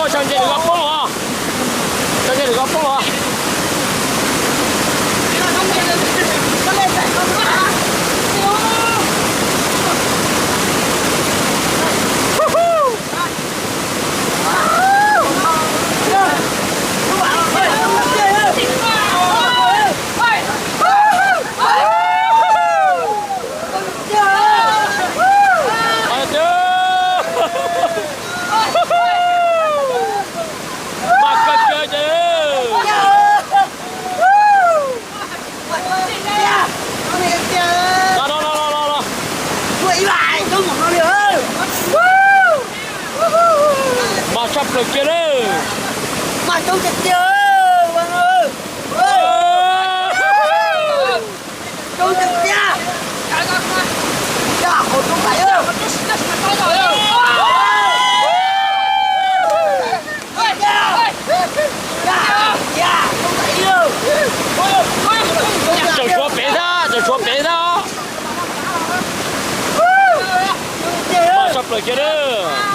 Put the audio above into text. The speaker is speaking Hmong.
Sau nce lwm ko poob los, sau nce lwm ko poob los. Mas kawg kiag ces. Los, los, los, los, los. Mas tshaj plaws kiag lawm. Tseem tshuav pem thiab, tseem tshuav pem thiab. Mas tshaj plaws kiag lawm.